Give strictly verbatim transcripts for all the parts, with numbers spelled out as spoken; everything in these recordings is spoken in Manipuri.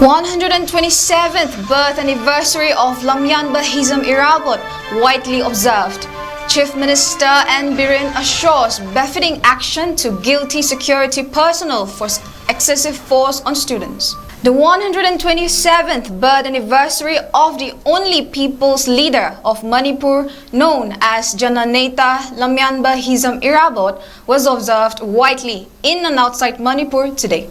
One hundred twenty-seventh birth anniversary of Lamyanba Hizam Irabot widely observed. Chief Minister N Biren assures befitting action to guilty security personnel for excessive force on students. The one hundred twenty-seventh birth anniversary of the only people's leader of Manipur, known as Jananeta Lamyanba Hizam Irabot, was observed widely in and outside Manipur today.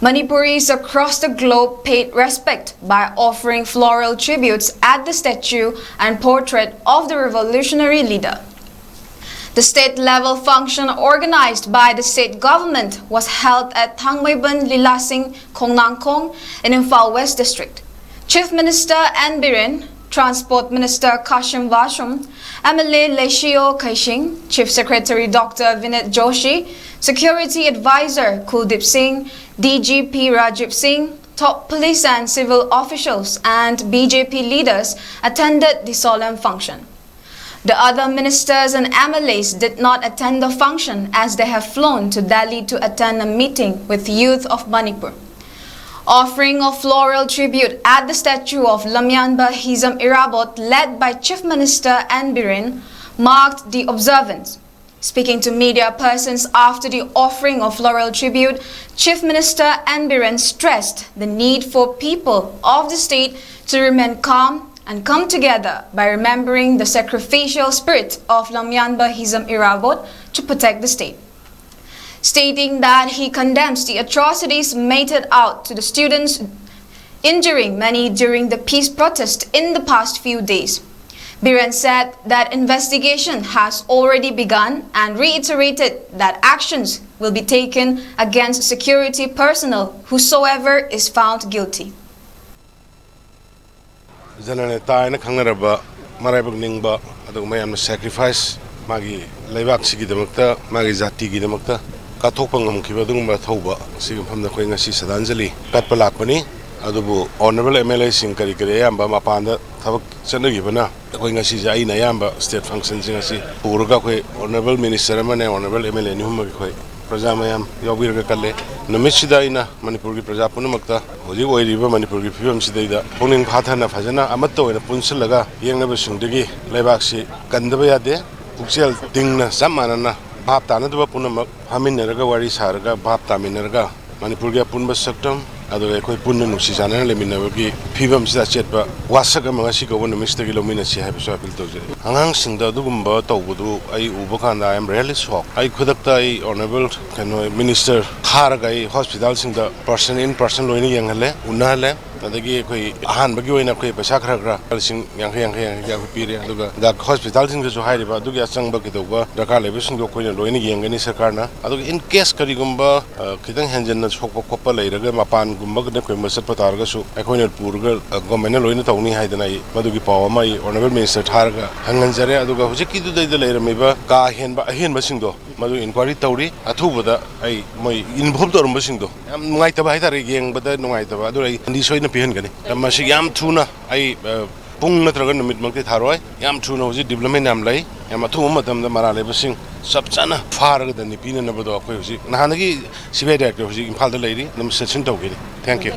Manipuris across the globe paid respect by offering floral tributes at the statue and portrait of the revolutionary leader. The state-level function organized by the state government was held at Thangmeiban Lilasing Khongnangkhong in Imphal West District. Chief Minister N Biren, Transport Minister Khashim Vashum, M L A Leishio Khaishing, Chief Secretary Doctor Vinit Joshi, Security Advisor Kuldeep Singh, D G P Rajiv Singh, top police and civil officials, and B J P leaders attended the solemn function. The other ministers and M L As did not attend the function as they have flown to Delhi to attend a meeting with youth of Manipur. Offering a floral tribute at the statue of Lamyanba Hizam Irabot, led by Chief Minister N Biren, marked the observance. Speaking to media persons after the offering of floral tribute, Chief Minister N Biren stressed the need for people of the state to remain calm and come together by remembering the sacrificial spirit of Lamyanba Hizam Irabot to protect the state, stating that he condemns the atrocities meted out to the students, injuring many during the peace protest in the past few days. Biren said that investigation has already begun and reiterated that actions will be taken against security personnel whosoever is found guilty. ꯖꯅꯅꯦꯇꯥ ꯍꯥꯏꯅ ꯈꯪꯅꯔꯕ ꯃꯔꯥꯏꯕꯛ ꯅꯤꯡꯕ, ꯑꯗꯨꯒ ꯃꯌꯥꯝꯅ ꯁꯦꯀ꯭ꯔꯤꯐꯥꯏꯁ, ꯃꯥꯒꯤ ꯂꯩꯕꯥꯛꯁꯤꯒꯤꯗꯃꯛꯇ, ꯃꯥꯒꯤ ꯖꯥꯇꯤꯒꯤꯗꯃꯛꯇ ꯀꯠꯊꯣꯛꯄ ꯉꯝꯈꯤꯕ ꯑꯗꯨꯒꯨꯝꯕ ꯊꯧꯕ ꯑꯁꯤꯒꯤ ꯃꯐꯝꯗ ꯑꯩꯈꯣꯏ ꯉꯁꯤ ꯁ꯭ꯔꯗꯥꯟꯖꯂꯤ ꯀꯠꯄ ꯂꯥꯛꯄꯅꯤ꯫ ꯑꯗꯨꯕꯨ ꯑꯣꯅꯔꯦꯕꯜ ꯑꯦꯝ ꯑꯦꯜ ꯑꯦꯁꯤꯡ ꯀꯔꯤ ꯀꯔꯤ ꯑꯌꯥꯝꯕ ꯃꯄꯥꯟꯗ ꯊꯕꯛ ꯆꯠꯅꯈꯤꯕꯅ ꯑꯩꯈꯣꯏ ꯉꯁꯤꯁꯦ ꯑꯩꯅ ꯑꯌꯥꯝꯕ ꯁ꯭ꯇꯦꯠ ꯐꯪꯁꯟꯁꯤꯡ ꯑꯁꯤ ꯄꯨꯔꯒ ꯑꯩꯈꯣꯏ ꯑꯣꯅꯔꯦꯕꯜ ꯃꯤꯅꯤꯁꯇꯔ ꯑꯃꯅꯦ, ꯑꯣꯅꯔꯦꯕꯜ ꯑꯦꯝ ꯑꯦꯜ ꯑꯦ ꯑꯅꯤ ꯑꯍꯨꯝ ꯑꯃꯒꯤ ꯑꯩꯈꯣꯏ ꯄ꯭ꯔꯖꯥ ꯃꯌꯥꯝ ꯌꯥꯎꯕꯤꯔꯒ ꯀꯜꯂꯦ꯫ ꯅꯨꯃꯤꯠꯁꯤꯗ ꯑꯩꯅ ꯃꯅꯤꯄꯨꯔꯒꯤ ꯄ꯭ꯔꯖꯥ ꯄꯨꯝꯅꯃꯛꯇ ꯍꯧꯖꯤꯛ ꯑꯣꯏꯔꯤꯕ ꯃꯅꯤꯄꯨꯔꯒꯤ ꯐꯤꯕꯝꯁꯤꯗꯩꯗ ꯄꯨꯛꯅꯤꯡ ꯐꯥꯊꯅ ꯐꯖꯅ ꯑꯃꯠꯇ ꯑꯣꯏꯅ ꯄꯨꯟꯁꯤꯜꯂꯒ ꯌꯦꯡꯅꯕꯁꯤꯡꯗꯒꯤ ꯂꯩꯕꯥꯛꯁꯤ ꯀꯟꯗꯕ ꯌꯥꯗꯦ꯫ ꯄꯨꯛꯆꯦꯜ ꯇꯤꯡꯅ ꯆꯞ ꯃꯥꯟꯅꯅ ꯚꯥꯞ ꯇꯥꯅꯗꯕ ꯄꯨꯝꯅꯃꯛ ꯐꯝꯃꯤꯟꯅꯔꯒ ꯋꯥꯔꯤ ꯁꯥꯔꯒ ꯚꯥꯞ ꯇꯥꯃꯤꯟꯅꯔꯒ ꯃꯅꯤꯄꯨꯔꯒꯤ ꯑꯄꯨꯟꯕ ꯁꯛꯇꯝ, ꯑꯗꯨꯒ ꯑꯩꯈꯣꯏ ꯄꯨꯟꯅ ꯅꯨꯡꯁꯤ ꯆꯥꯟꯅꯅ ꯂꯩꯃꯤꯟꯅꯕꯒꯤ ꯐꯤꯕꯝꯁꯤꯗ ꯑꯆꯦꯠꯄ ꯋꯥꯁꯛ ꯑꯃ ꯉꯁꯤ ꯀꯧꯕ ꯅꯨꯃꯤꯠꯁꯤꯗꯒꯤ ꯂꯧꯃꯤꯟꯅꯁꯤ ꯍꯥꯏꯕꯁꯨ ꯑꯄꯤꯜ ꯇꯧꯖꯔꯤ꯫ ꯑꯉꯥꯡꯁꯤꯡꯗ ꯑꯗꯨꯒꯨꯝꯕ ꯇꯧꯕꯗꯨ ꯑꯩ ꯎꯕ ꯀꯥꯟꯗ I am really shocked꯫ ꯑꯩ ꯈꯨꯗꯛꯇ ꯑꯩ ꯑꯣꯅꯔꯦꯕꯜ ꯀꯩꯅꯣ ꯃꯤꯅꯤꯁꯇꯔ ꯊꯥꯔꯒ ꯑꯩ ꯍꯣꯁꯄꯤꯇꯥꯜꯁꯤꯡꯗ ꯄꯔꯁꯟ ꯏꯟ ꯄꯔꯁꯟ ꯂꯣꯏꯅ ꯌꯦꯡꯍꯜꯂꯦ, ꯎꯅꯍꯜꯂꯦ꯫ ꯑꯗꯒꯤ ꯑꯩꯈꯣꯏ ꯑꯍꯥꯟꯕꯒꯤ ꯑꯣꯏꯅ ꯑꯩꯈꯣꯏ ꯄꯩꯁꯥ ꯈꯔ ꯈꯔ ꯂꯤꯁꯤꯡ ꯌꯥꯡꯈꯩ, ꯌꯥꯡꯈꯩ, ꯌꯥꯡꯈꯩ ꯑꯩꯈꯣꯏ ꯄꯤꯔꯦ꯫ ꯑꯗꯨꯒ ꯍꯣꯁꯄꯤꯇꯥꯜꯁꯤꯡꯗꯁꯨ ꯍꯥꯏꯔꯤꯕ ꯑꯗꯨꯒꯤ ꯑꯆꯪꯕ ꯀꯩꯗꯧꯕ ꯗꯔꯀꯥꯔ ꯂꯩꯕꯁꯤꯡꯗꯣ ꯑꯩꯈꯣꯏꯅ ꯂꯣꯏꯅ ꯌꯦꯡꯒꯅꯤ ꯁꯔꯀꯥꯔꯅ꯫ ꯑꯗꯨꯒ in case ꯀꯔꯤꯒꯨꯝꯕ, ꯑ, ꯈꯤꯇꯪ ꯍꯦꯟꯖꯟꯅ ꯁꯣꯛꯄ ꯈꯣꯠꯄ ꯂꯩꯔꯒ ꯃꯄꯥꯟꯒꯨꯝꯕꯗ ꯀꯩꯒꯨꯝꯕ ꯆꯠꯄ ꯇꯥꯔꯒꯁꯨ ꯑꯩꯈꯣꯏꯅ ꯄꯨꯔꯒ, ꯑ, ꯒꯣꯔꯃꯦꯟꯅ ꯂꯣꯏꯅ ꯇꯧꯅꯤ ꯍꯥꯏꯗꯅ ꯑꯩ ꯃꯗꯨꯒꯤ ꯄꯥꯎ ꯑꯃ ꯑꯩ ꯑꯣꯅꯔꯦꯕꯜ ꯃꯤꯅꯤꯁꯇꯔ ꯊꯥꯔꯒ ꯍꯪꯍꯟꯖꯔꯦ꯫ ꯑꯗꯨꯒ ꯍꯧꯖꯤꯛꯀꯤꯗꯨꯗꯩꯗ ꯂꯩꯔꯝꯃꯤꯕ ꯀꯥ ꯍꯦꯟꯕ ꯑꯍꯦꯟꯕꯁꯤꯡꯗꯣ ꯃꯗꯨ ꯏꯟꯀ꯭ꯋꯥꯏꯔꯤ ꯇꯧꯔꯤ꯫ ꯑꯊꯨꯕꯗ ꯑꯩ ꯃꯣꯏ ꯏꯟꯚꯣꯜꯕ ꯇꯧꯔꯝꯕꯁꯤꯡꯗꯣ ꯌꯥꯝ ꯅꯨꯡꯉꯥꯏꯇꯕ ꯍꯥꯏꯇꯥꯔꯦ, ꯌꯦꯡꯕꯗ ꯅꯨꯡꯉꯥꯏꯇꯕ꯫ ꯑꯗꯨꯅ ꯑꯩ ꯗꯤ ꯁꯣꯏꯅ ꯄꯤꯍꯟꯒꯅꯤ꯫ ꯃꯁꯤ ꯌꯥꯝ ꯊꯨꯅ ꯑꯩ, ꯑ, ꯄꯨꯡ ꯅꯠꯇ꯭ꯔꯒ ꯅꯨꯃꯤꯠꯃꯛꯇꯤ ꯊꯥꯔꯣꯏ꯫ ꯌꯥꯝ ꯊꯨꯅ ꯍꯧꯖꯤꯛ ꯗꯤꯕ꯭ꯂꯞꯃꯦꯟ ꯌꯥꯝ ꯂꯩ꯫ ꯌꯥꯝ ꯑꯊꯨꯕ ꯃꯇꯝꯗ ꯃꯔꯥꯜ ꯂꯩꯕꯁꯤꯡ ꯆꯞ ꯆꯥꯅ ꯐꯥꯔꯒ ꯗꯟꯗꯤ ꯄꯤꯅꯅꯕꯗꯣ ꯑꯩꯈꯣꯏ ꯍꯧꯖꯤꯛ ꯅꯍꯥꯟꯗꯒꯤ ꯁꯤ ꯕꯤ ꯑꯥꯏ ꯗꯥꯏꯔꯦꯛꯇꯔ ꯍꯧꯖꯤꯛ ꯏꯝꯐꯥꯜꯗ ꯂꯩꯔꯤ, ꯑꯗꯨꯝ ꯁꯦꯁꯟ ꯇꯧꯈꯤꯅꯤ꯫ Thank you꯫